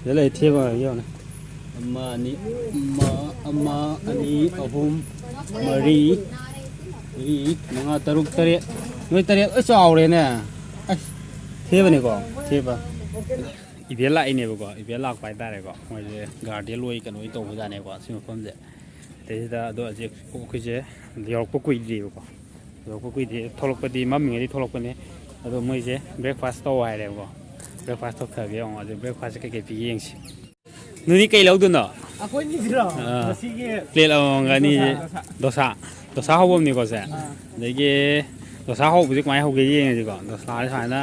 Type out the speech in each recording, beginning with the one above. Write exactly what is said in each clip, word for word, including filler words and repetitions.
ꯁꯤꯗ ꯂꯩ, ꯊꯦꯕ ꯌꯦꯡꯉꯨꯅꯦ꯫ ꯑꯃ, ꯑꯅꯤ, ꯑꯃ, ꯑꯃ, ꯑꯅꯤ, ꯑꯍꯨꯝ, ꯃꯔꯤ, ꯃꯔꯤ, ꯃꯉꯥ, ꯇꯔꯨꯛ, ꯇꯔꯦꯠ꯫ ꯅꯣꯏ ꯇꯔꯦꯠ ꯂꯣꯏ ꯆꯥꯎꯔꯦꯅꯦ꯫ ꯑꯁ, ꯊꯦꯕꯅꯤꯀꯣ, ꯊꯦꯕ꯫ ꯏꯚꯦꯟ ꯂꯥꯛꯏꯅꯦꯕꯀꯣ, ꯏꯚꯦꯟ ꯂꯥꯛꯄ ꯍꯥꯏꯇꯥꯔꯦꯀꯣ꯫ ꯃꯣꯏꯁꯦ ꯒꯥꯔꯗꯦꯟ ꯂꯣꯏ ꯀꯩꯅꯣ ꯂꯣꯏ ꯇꯧꯕꯖꯥꯠꯅꯦꯀꯣ, ꯁꯤ ꯃꯐꯝꯁꯦ꯫ ꯁꯤꯗꯩꯁꯤꯗ ꯑꯗꯣ ꯍꯧꯖꯤꯛ ꯑꯩꯈꯣꯏꯁꯦ ꯌꯧꯔꯛꯄ ꯀꯨꯏꯗ꯭ꯔꯤꯕꯀꯣ꯫ ꯌꯧꯔꯛꯄ ꯀꯨꯏꯗ꯭ꯔꯤ, ꯊꯣꯛꯂꯛꯄꯗꯤ ꯃꯝꯃꯤꯉꯩꯗꯤ ꯊꯣꯛꯂꯛꯄꯅꯦ꯫ ꯑꯗꯣ ꯃꯣꯏꯁꯦ ꯕ꯭ꯔꯦꯛꯐꯥꯁ ꯇꯧ ꯍꯥꯏꯔꯦꯕꯀꯣ꯫ ꯕ꯭ꯔꯦꯛꯐꯥꯁ ꯇꯧꯊꯒꯦ ꯌꯦꯡꯉꯣ꯫ ꯑꯗꯨ ꯕ꯭ꯔꯦꯛꯐꯥꯁꯁꯦ ꯀꯩꯀꯩ ꯄꯤꯒꯦ ꯌꯦꯡꯁꯤ꯫ ꯅꯣꯏꯗꯤ ꯀꯩ ꯂꯧꯗꯣꯏꯅꯣ? ꯑꯩꯈꯣꯏꯅꯤꯁꯤꯔꯣ? ꯑꯥ꯫ ꯉꯁꯤꯒꯤ ꯄ꯭ꯂꯦꯠ ꯑꯃꯃꯝꯒ ꯑꯅꯤ꯫ ꯗꯣꯁꯥ, ꯗꯣꯁꯥ꯫ ꯗꯣꯁꯥ꯫ ꯗꯣꯁꯥ ꯍꯧꯕ ꯑꯃꯅꯤꯀꯣ ꯁꯦ꯫ ꯑꯥ꯫ ꯑꯗꯒꯤ ꯗꯣꯁꯥ ꯍꯧꯕꯁꯦ ꯀꯃꯥꯏꯅ ꯍꯧꯒꯦ ꯌꯦꯡꯉꯁꯤꯀꯣ꯫ ꯗꯣꯁꯥꯁꯦ ꯁꯨꯃꯥꯏꯅ,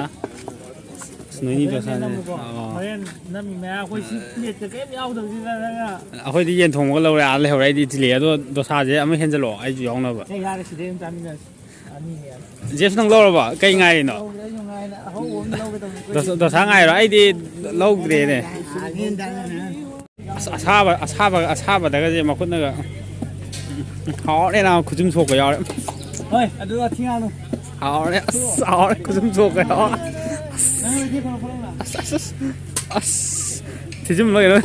ꯑꯁ, ꯅꯣꯏꯅꯤ ꯍꯣꯔꯦꯟ ꯗꯣꯁꯥꯁꯦ꯫ ꯅꯝꯃꯨꯀꯣ꯫ ꯑꯣ꯫ ꯍꯣꯔꯦꯟ ꯅꯝꯃꯤ ꯃꯌꯥꯝ ꯑꯩꯈꯣꯏ ꯁꯤ ꯄ꯭ꯂꯦꯠꯇ ꯀꯔꯤꯝ ꯌꯥꯎꯗꯕꯁꯤꯗ ꯅꯪꯅ꯫ ꯑꯩꯈꯣꯏꯗꯤ ꯌꯦꯟ ꯊꯣꯡꯕꯒ ꯂꯧꯔꯦ, ꯑꯥ ꯂꯩꯍꯧꯔꯦ꯫ ꯑꯩꯗꯤ ꯏꯗꯂꯤ꯫ ꯑꯗꯣ ꯗꯣꯁꯥꯁꯦ ꯑꯃ ꯍꯦꯟꯖꯜꯂꯛꯑꯣ, ꯑꯩꯁꯨ ꯌꯥꯎꯅꯕ꯫ ꯑꯦ, ꯌꯥꯔꯦ, ꯁꯤꯗꯩ ꯑꯗꯨꯝ ꯆꯥꯃꯤꯟꯅꯔꯁꯤ꯫ ꯑꯅꯤꯅꯦ, ꯌꯥꯔꯦ꯫ ꯖꯦꯐ, ꯅꯪ ꯂꯧꯔꯕꯣ? ꯀꯩ ꯉꯥꯏꯔꯤꯅꯣ? ꯂꯧꯔꯦ, ꯑꯩꯁꯨ ꯉꯥꯏꯔꯦ꯫ ꯑꯍꯧꯕ ꯑꯃ ꯂꯧꯒꯦ ꯇꯧꯕꯅꯤ꯫ ꯗꯣꯁꯥ, ꯗꯣꯁꯥ ꯉꯥꯏꯔꯣ? ꯑꯩꯗꯤ ꯂꯧꯗ꯭ꯔꯦꯅꯦ꯫ ꯑꯁ, ꯑꯁꯥꯕ, ꯑꯁꯥꯕ, ꯑꯁꯥꯕꯗꯒꯁꯦ ꯃꯈꯨꯠꯅꯒ꯫ ꯍꯥꯎꯔꯦ ꯅꯥꯕ, ꯈꯨꯆꯨꯝ ꯁꯣꯛꯄ ꯌꯥꯎꯔꯦ꯫ ꯍꯣꯏ, ꯑꯗꯨ ꯋꯥꯊꯤ ꯉꯥꯡꯅꯨ꯫ ꯍꯥꯎꯔꯦ, ꯑꯁ, ꯍꯥꯎꯔꯦ, ꯈꯨꯆꯨꯝ ꯁꯣꯛꯄ ꯌꯥꯎꯔꯦ꯫ ꯅꯪ ꯍꯧꯖꯤꯛ ꯐꯪꯉꯛꯄ꯭ꯔꯣ? ꯑꯁ, ꯑꯁ, ꯑꯁ, ꯑꯁ, ꯊꯤꯖꯤꯟ ꯂꯣꯏꯔꯦ꯫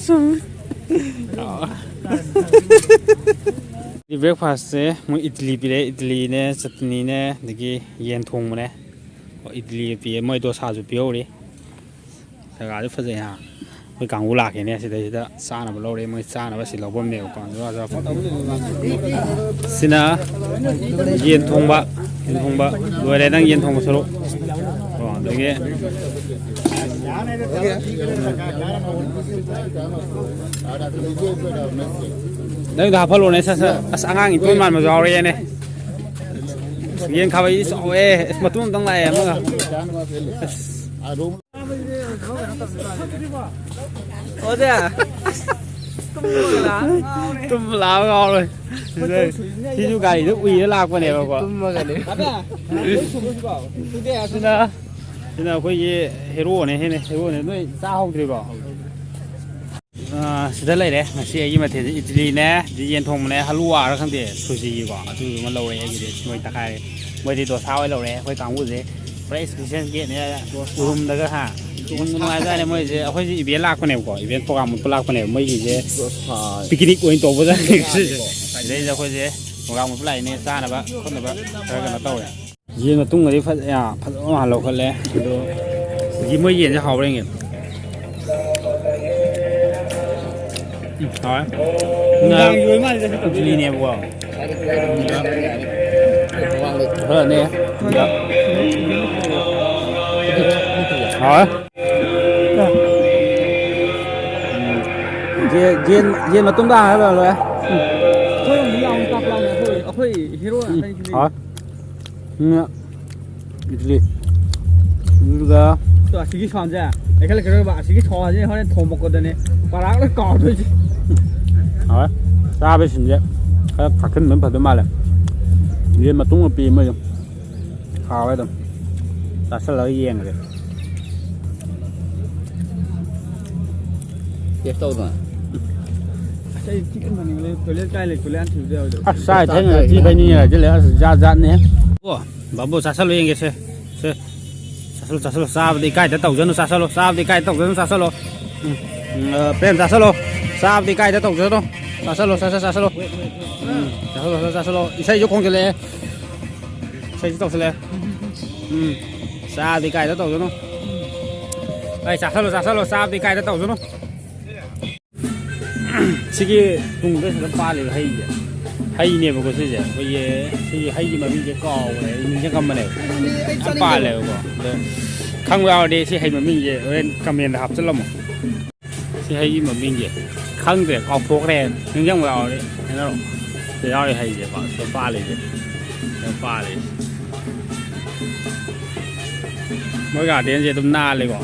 ꯁꯨꯝ꯫ ꯕ꯭ꯔꯦꯛꯐꯥꯁꯁꯦ ꯃꯣꯏ ꯏꯗꯂꯤ ꯄꯤꯔꯛꯑꯦ, ꯏꯗꯂꯤꯅꯦ, ꯆꯠꯅꯤꯅꯦ, ꯑꯗꯒꯤ ꯌꯦꯟ ꯊꯣꯡꯕꯅꯦ꯫ ꯑꯣ, ꯏꯗꯂꯤ ꯄꯤꯌꯦ, ꯃꯣꯏ ꯗꯣꯁꯥꯁꯨ ꯄꯤꯍꯧꯔꯤ꯫ ꯖꯒꯥꯁꯨ ꯐꯖꯩ ꯍꯥ꯫ ꯑꯩꯈꯣꯏ ꯀꯥꯡꯕꯨ ꯂꯥꯛꯀꯦꯅꯦ ꯁꯤꯗꯩꯁꯤꯗ ꯆꯥꯅꯕ ꯂꯧꯔꯦ, ꯃꯣꯏ ꯆꯥꯅꯕ ꯁꯤ ꯂꯧꯐꯝꯅꯦꯕꯀꯣ꯫ ꯑꯗꯨꯒ ꯁꯤꯅ ꯌꯦꯟ ꯊꯣꯡꯕ, ꯌꯦꯟ ꯊꯣꯡꯕ ꯂꯣꯏꯔꯦ, ꯅꯪ ꯌꯦꯟ ꯊꯣꯡꯕ ꯁꯔꯨꯛ꯫ ꯀꯣ, ꯑꯗꯒꯤ ꯅꯪꯗꯣ ꯍꯥꯞꯍꯜꯂꯣꯅꯦ, ꯁꯠ ꯁꯠ꯫ ꯑꯁ, ꯑꯉꯥꯡ ꯏꯇꯣꯟ ꯃꯥꯟꯕꯁꯨ ꯌꯥꯎꯔꯛꯑꯦꯅꯦ꯫ ꯑꯁ, ꯌꯦꯟ ꯈꯥꯕꯩꯗꯤ ꯆꯥꯎꯋꯦ꯫ ꯑꯁ, ꯃꯇꯨꯝ ꯑꯝꯇꯪ ꯂꯥꯛꯑꯦ ꯑꯃꯒ꯫ ꯑꯁ꯫ ꯑꯣꯖꯥ꯫ ꯇꯨꯝꯕ ꯂꯥꯛꯑ ꯉꯥꯎꯔꯦ꯫ ꯁꯤꯁꯨ ꯒꯥꯔꯤꯗ ꯎꯏꯔ ꯂꯥꯛꯄꯅꯦꯕꯀꯣ꯫ ꯇꯨꯝꯃꯒꯅꯦ꯫ ꯁꯤꯅ, ꯁꯤꯅ ꯑꯩꯈꯣꯏꯒꯤ ꯍꯦꯔꯣꯅꯦ, ꯍꯦꯅꯦ, ꯍꯦꯔꯣꯅꯦ꯫ ꯅꯣꯏ ꯆꯥ ꯍꯧꯗ꯭ꯔꯤꯕꯣ? ꯑꯥ, ꯁꯤꯗ ꯂꯩꯔꯦ꯫ ꯉꯁꯤ ꯑꯩꯒꯤ ꯃꯊꯦꯜꯁꯦ ꯏꯗꯂꯤꯅꯦ, ꯑꯗꯩ ꯌꯦꯟ ꯊꯣꯡꯕꯅꯦ, ꯍꯜꯂꯨꯋꯥꯔ ꯈꯪꯗꯦ, ꯁꯨꯖꯤꯒꯤꯀꯣ, ꯑꯗꯨꯗꯨꯃ ꯂꯧꯔꯦ ꯑꯩꯒꯤꯗꯤ꯫ ꯃꯣꯏ ꯇꯛꯈꯥꯏꯔꯦ꯫ ꯃꯣꯏꯗꯤ ꯗꯣꯁꯥ ꯑꯣꯏ ꯂꯧꯔꯦ꯫ ꯑꯩꯈꯣꯏ ꯀꯥꯡꯕꯨꯁꯦ ꯄꯨꯔꯥ ꯏꯁꯄꯤꯁꯦꯜ ꯒꯦꯠꯅꯦ꯫ ꯎꯔꯨꯝꯗꯒ ꯍꯥ, ꯅꯨꯡꯉꯥꯏꯖꯥꯠꯅꯦ ꯃꯣꯏꯁꯦ꯫ ꯑꯩꯈꯣꯏꯁꯦ ꯏꯚꯦꯟ ꯂꯥꯛꯄꯅꯦꯕꯀꯣ, ꯏꯚꯦꯟ ꯄ꯭ꯔꯣꯒ꯭ꯔꯥꯝ ꯎꯠꯄ ꯂꯥꯛꯄꯅꯦꯕ ꯃꯣꯏꯒꯤꯁꯦ꯫ ꯄꯤꯛꯅꯤꯛ ꯑꯣꯏꯅ ꯇꯧꯕꯖꯥꯠꯅꯦ ꯁꯤꯁꯦ꯫ ꯁꯤꯗꯩꯗ ꯑꯩꯈꯣꯏꯁꯦ ꯄ꯭ꯔꯣꯒ꯭ꯔꯥꯝ ꯎꯠꯄ ꯂꯥꯛꯏꯅꯦ, ꯆꯥꯅꯕ ꯈꯣꯠꯅꯕ ꯈꯔ ꯀꯩꯅꯣ ꯇꯧꯔꯦ꯫ ꯌꯦꯟ ꯃꯇꯨꯡꯗꯗꯤ ꯐꯖ-, ꯌꯥ, ꯐꯖꯕ ꯃꯥꯜ ꯂꯧꯈꯠꯂꯦ꯫ ꯑꯗꯣ ꯍꯧꯖꯤꯛ ꯃꯣꯏ ꯌꯦꯟꯁꯦ ꯍꯥꯎꯕ꯭ꯔꯥ ꯌꯦꯡꯒꯦ꯫ ꯎꯝ, ꯍꯥꯎꯔꯦ꯫ ꯅꯨꯡꯗꯥꯡꯒꯤ ꯑꯣꯏ ꯃꯥꯜꯂꯦ ꯁꯤ ꯇꯧꯗꯣꯏꯁꯦ꯫ ꯏꯗꯂꯤꯅꯦꯕꯀꯣ꯫ ꯈꯔꯅꯦ꯫ ꯍꯥꯎꯔꯦ꯫ ꯌꯦꯟ, ꯌꯦꯟ, ꯌꯦꯟ ꯃꯇꯨꯡꯗ ꯍꯥꯏꯔ ꯂꯣꯏꯔꯦ꯫ ꯑꯩꯈꯣꯏꯔꯣꯝꯗꯤ ꯌꯥꯝ ꯆꯥꯛ ꯂꯥꯝꯃꯦ꯫ ꯑꯩꯈꯣꯏ, ꯑꯩꯈꯣꯏ ꯍꯦꯔꯣ ꯎꯝ, ꯉꯥꯛꯇꯅꯤ ꯁꯤꯗꯤ꯫ ꯍꯥꯎꯔꯦ꯫ ꯎꯝ, ꯏꯗꯂꯤ꯫ ꯑꯗꯨꯒ ꯑꯗꯣ ꯑꯁꯤꯒꯤ ꯁꯥꯎꯟꯁꯦ ꯂꯩꯈꯠꯂꯛꯀꯗꯧꯔꯤꯕ, ꯑꯁꯤꯒꯤ ꯁꯥꯎꯟꯁꯦ ꯍꯣꯔꯦꯟ ꯊꯣꯝꯃꯛꯄꯗꯅꯦ ꯄꯔꯥꯛ ꯂꯣꯏ ꯀꯥꯎꯗꯣꯏꯁꯦ꯫ ꯍꯥꯎꯔꯦ꯫ ꯆꯥꯕꯁꯤꯡꯁꯦ ꯈꯔ ꯊꯥꯛꯆꯤꯟꯕꯅ ꯐꯗꯣꯏ ꯃꯥꯜꯂꯦ꯫ ꯌꯦꯟ ꯃꯇꯨꯡ ꯄꯤ ꯃꯣꯏꯗꯣ꯫ ꯍꯥꯎꯋꯦ ꯑꯗꯨꯝ꯫ ꯆꯥꯁꯤꯜꯂꯒ ꯌꯦꯡꯉꯒꯦ꯫ ꯇꯦꯁ ꯇꯧꯗꯅ꯫ ꯑꯁ, ꯑꯩ ꯊꯤ ꯀꯟꯃꯟꯒ꯭ꯔꯦ꯫ ꯇꯣꯏꯂꯦꯠ ꯀꯥꯏ ꯂꯩ? ꯇꯣꯏꯂꯦꯠ ꯌꯥꯝ ꯊꯤꯕꯗ ꯌꯥꯎꯋꯦ꯫ ꯑꯁ, ꯆꯥꯏ ꯊꯦꯡꯅ ꯊꯤ ꯐꯥꯏꯅꯤꯡꯉꯦ ꯍꯥꯏꯖꯤꯜꯂꯦ꯫ ꯑꯁ, ꯖꯥꯠ ꯖꯥꯠꯅꯦ꯫ ꯑꯣ, ꯕꯥꯕꯨ, ꯆꯥꯁꯜꯂꯨ ꯌꯦꯡꯒꯦ ꯁꯦ꯫ ꯁꯦ꯫ ꯆꯥꯁꯜꯂꯨ, ꯆꯥꯁꯜꯂꯨ꯫ ꯆꯥꯕꯗꯤ ꯏꯀꯥꯏꯗ ꯇꯧꯖꯅꯨ, ꯆꯥꯁꯜꯂꯨ꯫ ꯆꯥꯕꯗꯤ ꯏꯀꯥꯏꯗ ꯇꯧꯖꯅꯨ, ꯆꯥꯁꯜꯂꯨ꯫ ꯎꯝ꯫ ꯎꯝ, ꯑ, ꯄ꯭ꯔꯦꯝ, ꯆꯥꯁꯜꯂꯨ꯫ ꯆꯥꯕꯗꯤ ꯏꯀꯥꯏꯗ ꯇꯧꯖꯅꯨ꯫ ꯆꯥꯁꯜꯂꯨ, ꯆꯥꯁꯜ-, ꯆꯥꯁꯜꯂꯨ꯫ ꯎꯝ, ꯆꯥꯁꯜꯂꯨ, ꯆꯥꯁꯜꯂꯨ, ꯆꯥꯁꯜꯂꯨ꯫ ꯏꯁꯩꯁꯨ ꯈꯣꯡꯖꯤꯜꯂꯛꯑꯦ꯫ ꯏꯁꯩꯁꯨ ꯇꯧꯁꯤꯜꯂꯛꯑꯦ꯫ ꯎꯝ꯫ ꯆꯥꯕꯗꯤ ꯏꯀꯥꯏꯗ ꯇꯧꯖꯅꯨ꯫ ꯑꯩ ꯆꯥꯁꯜꯂꯨ, ꯆꯥꯁꯜꯂꯨ꯫ ꯆꯥꯕꯗꯤ ꯏꯀꯥꯏꯗ ꯇꯧꯖꯅꯨ꯫ ꯁꯤꯒꯤ ꯇꯨꯡꯗ ꯁꯤꯗ ꯄꯥꯜꯂꯤꯕ ꯍꯩꯁꯦ, ꯍꯩꯅꯦꯕꯀꯣ ꯁꯤꯁꯦ꯫ ꯑꯩꯈꯣꯏꯒꯤ ꯁꯤꯒꯤ ꯍꯩꯒꯤ ꯃꯃꯤꯡꯁꯦ ꯀꯥꯎꯈ꯭ꯔꯦ, ꯑꯩ ꯅꯤꯡꯁꯤꯡꯉꯝꯕꯅꯦꯕ꯫ ꯑꯗꯨꯅꯦ ꯑꯩ ꯌꯥꯝ ꯆꯥꯅꯤꯡꯗꯦ꯫ ꯄꯥꯜꯂꯦꯕꯀꯣ꯫ ꯑꯗꯣ ꯈꯪꯕ ꯌꯥꯎꯔꯗꯤ ꯁꯤ ꯍꯩ ꯃꯃꯤꯡꯁꯦ ꯍꯣꯔꯦꯟ ꯀꯃꯦꯟꯗ ꯍꯥꯞꯆꯤꯜꯂꯝꯃꯣ꯫ ꯁꯤ ꯍꯩꯒꯤ ꯃꯃꯤꯡꯁꯦ ꯈꯪꯗ꯭ꯔꯦ, ꯀꯥꯎꯊꯣꯛꯈ꯭ꯔꯦ꯫ ꯅꯤꯡꯁꯤꯡꯕ ꯌꯥꯎꯔꯗꯤ ꯍꯥꯏꯅꯔꯛꯑꯣ꯫ ꯁꯤꯗ ꯌꯥꯎꯔꯤ ꯍꯩꯁꯦ ꯄꯥꯜ-, ꯁꯤꯗ ꯄꯥꯜꯂꯤꯁꯦ꯫ ꯁꯤꯗ ꯄꯥꯜꯂꯤꯁꯦ꯫ ꯃꯣꯏ ꯒꯥꯔꯗꯦꯟꯁꯦ ꯑꯗꯨꯝ ꯅꯥꯜꯂꯤꯀꯣ꯫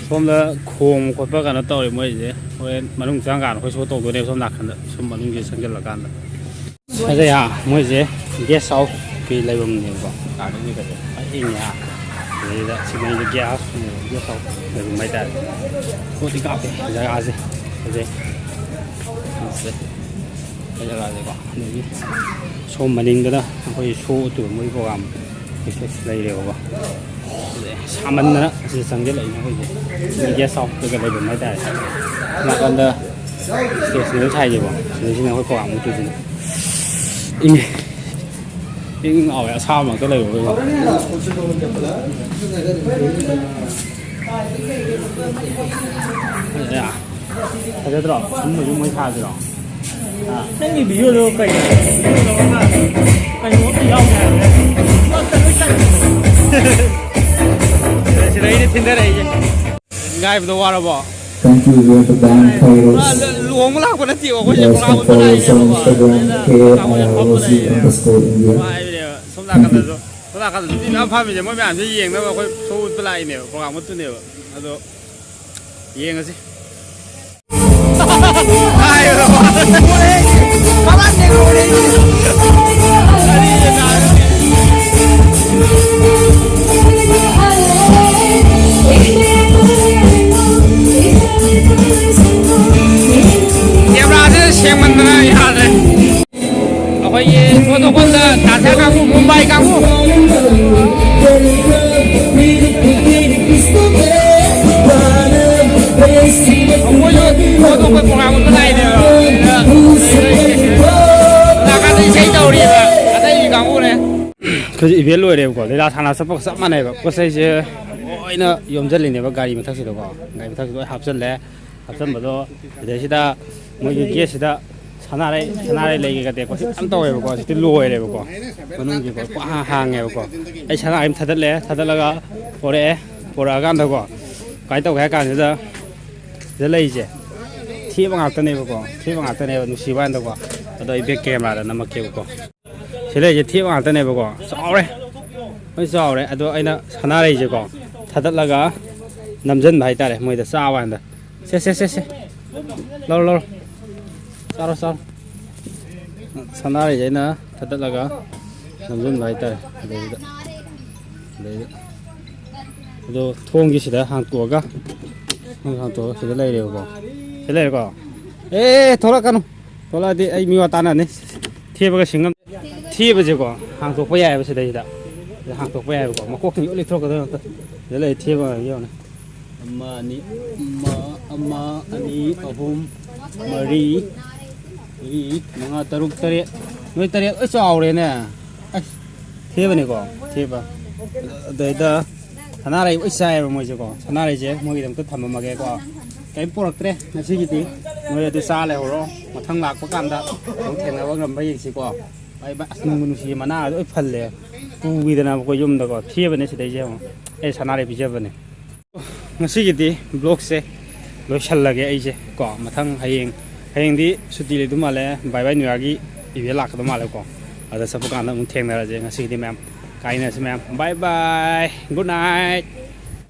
ꯁꯣꯝꯗ ꯈꯣꯡꯕ ꯈꯣꯠꯄ ꯀꯩꯅꯣ ꯇꯧꯔꯤ ꯃꯣꯏꯁꯦ꯫ ꯍꯣꯔꯦꯟ ꯃꯅꯨꯡ ꯆꯪꯉꯀꯥꯟꯗ ꯑꯩꯈꯣꯏ ꯁꯣ ꯇꯧꯗꯣꯏꯅꯦꯕ ꯁꯣꯝ ꯅꯥꯀꯟꯗ꯫ ꯁꯨꯝ ꯃꯅꯨꯡꯁꯦ ꯆꯪꯁꯤꯜꯂꯀꯥꯟꯗ꯫ ꯐꯖꯩ ꯍꯥ, ꯃꯣꯏꯁꯦ ꯒꯦꯁ ꯍꯥꯎꯁꯀꯤ ꯂꯩꯐꯝꯅꯦꯕꯀꯣ꯫ ꯒꯥꯔꯗꯦꯟꯁꯦ ꯐꯖꯩ꯫ ꯐꯖꯅ ꯏꯪꯉꯦ ꯍꯥ꯫ ꯑꯗꯩꯗ ꯁꯤꯗꯩꯗ ꯒꯦꯁ ꯍꯥꯎꯁ, ꯒꯦꯁ ꯍꯥꯎꯁ ꯂꯩꯐꯝ ꯍꯥꯏꯇꯥꯔꯦ꯫ ꯄꯣꯠꯇꯤ ꯀꯥꯞꯄꯦ ꯖꯒꯥꯁꯦ꯫ ꯐꯖꯩ꯫ ꯐꯖꯩ꯫ ꯐꯖꯩ ꯖꯒꯥꯁꯦꯀꯣ꯫ ꯑꯗꯒꯤ ꯁꯣꯝ ꯃꯅꯤꯡꯗꯅ ꯑꯩꯈꯣꯏ ꯁꯣ ꯎꯠꯇꯣꯏꯕ ꯃꯣꯏ ꯄ꯭ꯔꯣꯒꯥꯝ ꯂꯩꯔꯦꯕꯀꯣ꯫ ꯁꯥꯃꯟꯗꯅ ꯑꯁꯤꯗ ꯆꯪꯁꯤꯜꯂꯛꯏꯅꯦ ꯑꯩꯈꯣꯏꯁꯦ꯫ ꯒꯦꯁ ꯍꯥꯎꯁꯇꯒ ꯂꯩꯐꯝ ꯍꯥꯏꯇꯥꯔꯦ꯫ ꯅꯥꯀꯟꯗ ꯁ꯭ꯇꯦꯖꯅꯦꯕ ꯁꯥꯏꯁꯦꯀꯣ꯫ ꯁꯤꯗꯩꯁꯤꯅ ꯑꯩꯈꯣꯏ ꯄ꯭ꯔꯣꯒ꯭ꯔꯥꯝ ꯎꯠꯇꯣꯏꯁꯤꯅ꯫ ꯏꯪꯉꯦ꯫ ꯏꯪ ꯏꯪ ꯂꯥꯎꯋꯦ, ꯑꯁꯥꯕ ꯃꯔꯛꯇ ꯂꯩꯔꯨꯕꯩꯀꯣ꯫ ꯌꯥ꯫ ꯐꯖꯗ꯭ꯔꯣ? ꯁꯨꯝꯕꯁꯨ ꯃꯣꯏ ꯁꯥꯗ꯭ꯔꯣ? ꯑꯥ꯫ ꯅꯪꯒꯤ ꯚꯤꯗꯤꯑꯣꯗꯣ ꯀꯩꯅꯣ? ꯀꯩꯅꯣ ꯑꯝꯇ ꯌꯥꯎꯗꯦ ꯍꯥꯏꯕꯅꯦ꯫ ꯑꯝꯇ ꯂꯣꯏ ꯆꯠꯈ꯭ꯔꯦ꯫ ꯁꯤꯗ ꯑꯩꯅ ꯊꯤꯟꯊꯔꯛꯏꯁꯦ꯫ ꯉꯥꯏꯕꯗꯣ ꯋꯥꯔꯕꯣ? Thank you, we have the band ꯃꯥ players. ꯂꯨ-, ꯂꯨꯍꯣꯡꯕ ꯂꯥꯛꯄ ꯅꯠꯇꯦꯕ, ꯑꯩꯈꯣꯏꯁꯦ There's ꯄ꯭ꯔꯣꯒ꯭ꯔꯥꯝ some ꯑꯃ photos ꯂꯥꯛꯏꯅꯦꯕꯀꯣ꯫ on Instagram, ꯑꯗꯨꯅ K I R O Z ꯐꯝꯃ ꯂꯩꯔꯤꯅꯦꯕ꯫ Underscore India. ꯅꯨꯡꯉꯥꯏꯕꯅꯦꯕ꯫ ꯁꯣꯝ ꯅꯥꯀꯟꯗꯁꯨ, ꯁꯣꯝ ꯅꯥꯀꯟꯗꯁꯨ ꯃꯤ ꯃꯌꯥꯝ ꯐꯝꯃꯤꯁꯦ, ꯃꯣꯏ ꯃꯌꯥꯝꯁꯦ ꯌꯦꯡꯅꯕ ꯑꯩꯈꯣꯏ ꯁꯣ ꯎꯠꯄ ꯂꯥꯛꯏꯅꯦꯕ, ꯄ꯭ꯔꯣꯒ꯭ꯔꯥꯝ ꯎꯠꯇꯨꯅꯦꯕ꯫ ꯑꯗꯣ ꯌꯦꯡꯉꯁꯤ꯫ ꯍꯥꯏꯕꯗꯣ꯫ ꯀꯦꯃꯦꯔꯥꯁꯦ ꯁꯦꯡꯃꯟꯗꯅ ꯌꯥꯗ꯭ꯔꯦ꯫ ꯑꯩꯈꯣꯏꯒꯤ ꯄ꯭ꯔꯣꯇꯣꯀꯣꯜꯗ ꯗꯥꯟꯁꯔ ꯀꯥꯡꯕꯨ, ꯃꯨꯝꯕꯥꯏ ꯀꯥꯡꯕꯨ꯫ ꯑꯩꯈꯣꯏꯁꯨ ꯄ꯭ꯔꯣꯇꯣꯀꯣꯜ ꯄ꯭ꯔꯣꯒ꯭ꯔꯥꯝ ꯑꯃ ꯂꯥꯛꯏꯅꯦꯕ꯫ ꯑꯗꯨꯗ ꯅꯥꯀꯟꯗ ꯏꯁꯩ ꯇꯧꯔꯤꯑꯕ ꯑꯇꯩꯒꯤ ꯀꯥꯡꯕꯨꯅꯦ꯫ ꯑꯩꯈꯣꯏꯁꯨ ꯏꯚꯦꯟ ꯂꯣꯏꯔꯦꯕꯀꯣ, ꯂꯤꯂꯥ ꯁꯥꯟꯅ ꯆꯠꯄꯒ ꯆꯞ ꯃꯥꯟꯅꯩꯕ꯫ ꯄꯣꯠ ꯆꯩꯁꯦ ꯂꯣꯏꯅ ꯌꯣꯝꯁꯤꯜꯂꯤꯅꯦꯕ ꯒꯥꯔꯤ ꯃꯊꯛꯁꯤꯗꯀꯣ, ꯒꯥꯔꯤ ꯃꯊꯛꯁꯤꯗ ꯂꯣꯏ ꯍꯥꯞꯆꯤꯜꯂꯦ꯫ ꯍꯥꯞꯆꯤꯟꯕꯗꯣ ꯁꯤꯗꯩꯁꯤꯗ ꯃꯣꯏꯒꯤ ꯒꯦꯠꯁꯤꯗ ꯁꯅꯥꯔꯩ, ꯁꯅꯥꯔꯩ ꯂꯩꯒꯦꯒ ꯗꯦꯀꯣꯔꯦꯁꯟ ꯌꯥꯝ ꯇꯧꯋꯦꯕꯀꯣ꯫ ꯍꯧꯖꯤꯛꯇꯤ ꯂꯣꯏꯔꯦꯕꯀꯣ, ꯃꯅꯨꯡꯒꯤꯀꯣ ꯄꯨꯡꯍꯥꯡ ꯍꯥꯡꯉꯦꯕꯀꯣ꯫ ꯑꯩ ꯁꯅꯥꯔꯩ ꯑꯃ ꯊꯥꯗꯠꯂꯦ, ꯊꯥꯗꯠꯂꯒ ꯄꯣꯔꯛꯑꯦ꯫ ꯄꯣꯔꯛꯑꯀꯥꯟꯗꯀꯣ ꯀꯃꯥꯏꯅ ꯇꯧꯒꯦ ꯍꯥꯏ ꯀꯥꯟꯁꯤꯗ ꯁꯤꯗ ꯂꯩꯔꯤꯁꯦ ꯊꯦꯕ ꯉꯥꯛꯇꯅꯦꯕꯀꯣ, ꯊꯦꯕ ꯉꯥꯛꯇꯅꯦꯕ, ꯅꯨꯡꯁꯤꯕ ꯋꯥꯅꯤꯗꯀꯣ꯫ ꯑꯗꯣ ꯑꯩ ꯕꯦꯛ ꯀꯦꯃꯦꯔꯥꯗ ꯅꯝꯃꯛꯀꯦꯕꯀꯣ꯫ ꯁꯤ ꯂꯩꯔꯤꯁꯦ ꯊꯦꯕ ꯉꯥꯛꯇꯅꯦꯕꯀꯣ, ꯆꯥꯎꯔꯦ, ꯂꯣꯏ ꯆꯥꯎꯔꯦ꯫ ꯑꯗꯣ ꯑꯩꯅ ꯁꯅꯥꯔꯩꯁꯦꯀꯣ ꯊꯥꯗꯠꯂꯒ ꯅꯝꯁꯤꯟꯕ ꯍꯥꯏꯇꯥꯔꯦ, ꯃꯣꯏꯗ ꯆꯥꯕ ꯀꯥꯟꯗ꯫ ꯁꯦ, ꯁꯦ, ꯁꯦ, ꯁꯦ꯫ ꯂꯧꯔꯣ, ꯂꯧꯔꯣ꯫ ꯆꯥꯔꯣ, ꯆꯥꯔꯣ꯫ ꯁꯅꯥꯔꯩꯁꯦ ꯑꯩꯅ ꯊꯥꯗꯠꯂꯒ ꯅꯝꯁꯤꯟꯕ ꯍꯥꯏꯇꯥꯔꯦ꯫ ꯑꯗꯩꯗꯨꯗ, ꯑꯗꯩꯗ꯫ ꯑꯗꯣ ꯊꯣꯡꯒꯤ ꯁꯤꯗ ꯍꯥꯡꯇꯣꯛꯑꯒ, ꯊꯣꯡ ꯍꯥꯡꯇꯣꯛꯑꯒ ꯁꯤꯗ ꯂꯩꯔꯦꯕꯀꯣ꯫ ꯁꯤꯗ ꯂꯩꯔꯦꯀꯣ꯫ ꯑꯦ, ꯊꯣꯛꯂꯛꯀꯅꯨ꯫ ꯊꯣꯛꯂꯛꯑꯗꯤ ꯑꯩ ꯃꯤꯋꯥ ꯇꯥꯅꯅꯤ꯫ ꯊꯦꯕꯒ ꯁꯤꯡꯉꯝ-, ꯊꯦꯕꯁꯦꯀꯣ, ꯍꯥꯡꯇꯣꯛꯄ ꯌꯥꯏꯑꯕ ꯁꯤꯗꯩꯁꯤꯗ꯫ ꯁꯤꯗ ꯍꯥꯡꯇꯣꯛꯄ ꯌꯥꯏꯕꯀꯣ꯫ ꯃꯀꯣꯛꯇ ꯂꯣꯏ ꯂꯤꯊꯣꯔꯛꯀꯗꯣꯏ ꯅꯠꯇ꯫ ꯁꯤꯗ ꯂꯩ ꯊꯦꯕ ꯌꯦꯡꯉꯨꯅꯦ꯫ ꯑꯃ, ꯑꯅꯤ, ꯑꯃ, ꯑꯃ, ꯑꯅꯤ, ꯑꯍꯨꯝ, ꯃꯔꯤ, ꯃꯔꯤ, ꯃꯉꯥ, ꯇꯔꯨꯛ, ꯇꯔꯦꯠ꯫ ꯅꯣꯏ ꯇꯔꯦꯠ ꯂꯣꯏ ꯆꯥꯎꯔꯦꯅꯦ꯫ ꯑꯁ, ꯊꯦꯕꯅꯤꯀꯣ, ꯊꯦꯕ꯫ ꯑꯗꯩꯗ ꯁꯅꯥꯔꯩ ꯂꯣꯏ ꯆꯥꯏꯌꯦꯕ ꯃꯣꯏꯁꯦꯀꯣ꯫ ꯁꯅꯥꯔꯩꯁꯦ ꯃꯣꯏꯒꯤꯗꯃꯛꯇ ꯊꯝꯃꯝꯃꯒꯦꯀꯣ꯫ ꯀꯔꯤꯝ ꯄꯨꯔꯛꯇ꯭ꯔꯦ ꯉꯁꯤꯒꯤꯗꯤ꯫ ꯅꯣꯏ ꯑꯗꯨ ꯆꯥ ꯂꯩꯍꯧꯔꯣ꯫ ꯃꯊꯪ ꯂꯥꯛꯄ ꯀꯥꯟꯗ ꯑꯃꯨꯛ ꯊꯦꯡꯅꯕ ꯉꯝꯕ ꯌꯦꯡꯁꯤꯀꯣ꯫ ꯕꯥꯏ ꯕꯥꯏ꯫ ꯑꯁ, ꯅꯨꯡꯕꯨ ꯅꯨꯡꯁꯤꯌꯦ, ꯃꯅꯥꯒꯗꯣ ꯂꯣꯏ ꯐꯜꯂꯦ꯫ ꯄꯨꯈꯤꯗꯅꯕꯀꯣ ꯌꯨꯝꯗꯀꯣ꯫ ꯊꯦꯕꯅꯦ ꯁꯤꯗꯩꯁꯦ ꯑꯃꯨꯛ꯫ ꯑꯩ ꯁꯅꯥꯔꯩ ꯄꯤꯖꯕꯅꯦ꯫ ꯉꯁꯤꯒꯤꯗꯤ vlogꯁꯦ ꯂꯣꯏꯁꯜꯂꯒꯦ ꯑꯩꯁꯦ ꯀꯣ꯫ ꯃꯊꯪ ꯍꯌꯦꯡ, ꯍꯌꯦꯡꯗꯤ ꯁꯨꯇꯤ ꯂꯩꯗꯧ ꯃꯥꯜꯂꯦ꯫ ꯕꯥꯏ ꯕꯥꯏ ꯅ꯭ꯌꯨ ꯌꯥꯔꯒꯤ event ꯂꯥꯛꯀꯗꯧ ꯃꯥꯜꯂꯦꯀꯣ꯫ ꯑꯗ ꯆꯠꯄ ꯀꯥꯟꯗ ꯑꯃꯨꯛ ꯊꯦꯡꯅꯔꯁꯦ꯫ ꯉꯁꯤꯒꯤꯗꯤ ꯃꯌꯥꯝ ꯀꯥꯏꯅꯔꯁꯤ ꯃꯌꯥꯝ꯫ Bye bye, good night꯫